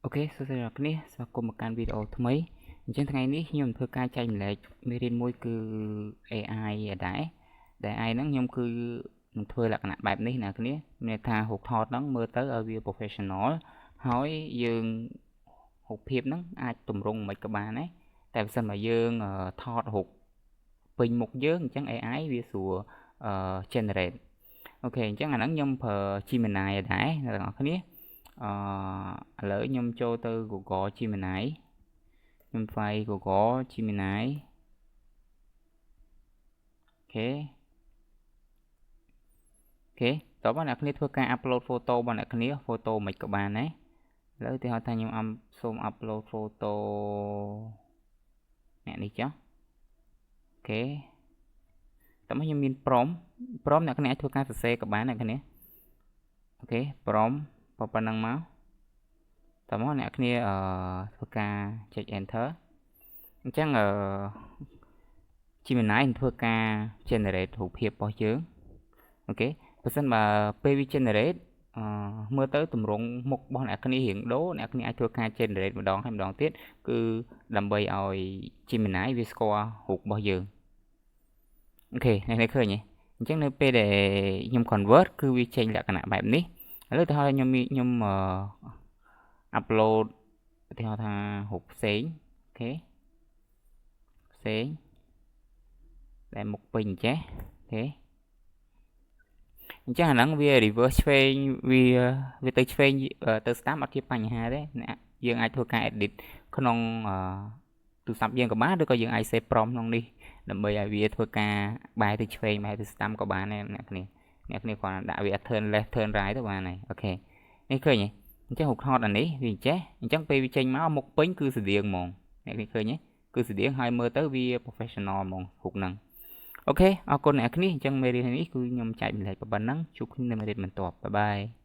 OK សួស្តីអ្នកគ្នាស្វាគមន៍មកកាន់វីដេអូថ្មីអញ្ចឹងថ្ងៃនេះខ្ញុំធ្វើការចែករំលែកមេរៀនមួយគឺ AI ដែរដែល AI ហ្នឹងខ្ញុំគឺនឹងធ្វើលក្ខណៈបែបនេះអ្នកគ្នាមានន័យថារូបថតហ្នឹងមើលទៅឲ្យវា professional ហើយយើងរូបភាពហ្នឹងអាចទម្រង់មិនក៏បានដែរតែបើសិនបើយើងថតរូបពេញមុខយើងអញ្ចឹង AI វាស្រួល generate។ OK អញ្ចឹងអាហ្នឹងខ្ញុំប្រើ Gemini ដែរអ្នកទាំងអស់គ្នា។ឥឡូវខ្ញុំចូលទៅ Google Gemini ខ្ញុំវាយ Google Gemini។ OK តោះបងអ្នកគ្នាធ្វើការ upload photo របស់អ្នកគ្នា photo មិនក៏បានដែរឥឡូវឧទាហរណ៍ថាខ្ញុំសូម upload photo អ្នកនេះចុះOK តោះមកខ្ញុំមាន prompt prompt អ្នកគ្នាអាចធ្វើការសរសេរក៏បានអ្នកគ្នា។ OK prompt ប៉ុណ្ណឹងមកតោះមកអ្នកគ្នាធ្វើការចុច enter។ អញ្ចឹងអឺ Gemini នឹងធ្វើការ generate រូបភាពរបស់យើង។ OK បើសិនបើពេលវា generate មើលទៅទម្រង់មុខរបស់អ្នកគ្នារៀងដូរអ្នកគ្នាអាចធ្វើការ generate ម្ដងហើយម្ដងទៀតគឺដើម្បីឲ្យ Gemini វាស្គាល់រូបរបស់យើង។ OK អ្នកគ្នាឃើញទេ?អញ្ចឹងនៅពេលដែលខ្ញុំ convert គឺវាចេញលក្ខណៈបែបនេះឥឡូវទៅហើយខ្ញុំ upload ឧទាហរណ៍ថារូបផ្សេង OK ផ្សេងដែលមុខពេញចេះ OK អញ្ចឹងអាហ្នឹងវា reverse ឆ្វេងវាទៅឆ្វេងទៅស្ដាំអត់ជាបញ្ហាទេអ្នកយើងអាចធ្វើការ edit ក្នុងទូរស័ព្ទយើងក៏បានឬក៏យើងអាច save prompt ក្នុងនេះដើម្បីឲ្យវាធ្វើការបែរទៅឆ្វេងបែរទៅស្ដាំក៏បានដែរអ្នកគ្នាអ្នកគ្នាគ្រាន់តែដាក់វា turn left turn right ទៅបានហើយ។ OK នេះឃើញទេ?អញ្ចឹងរូបថតអានេះវាចេះអញ្ចឹងពេលវាចេញមកមុខពេញគឺស្តៀងហ្មងអ្នកនេះឃើញទេ?គឺស្តៀងហើយមើលទៅវា professional ហ្មងរូបហ្នឹង។ OK អរគុណអ្នកគ្នា។អញ្ចឹងមេរៀននេះគឺខ្ញុំចែករំលែកប៉ុណ្ណឹងជួបគ្នានៅមេរៀនបន្ទាប់។ Bye bye.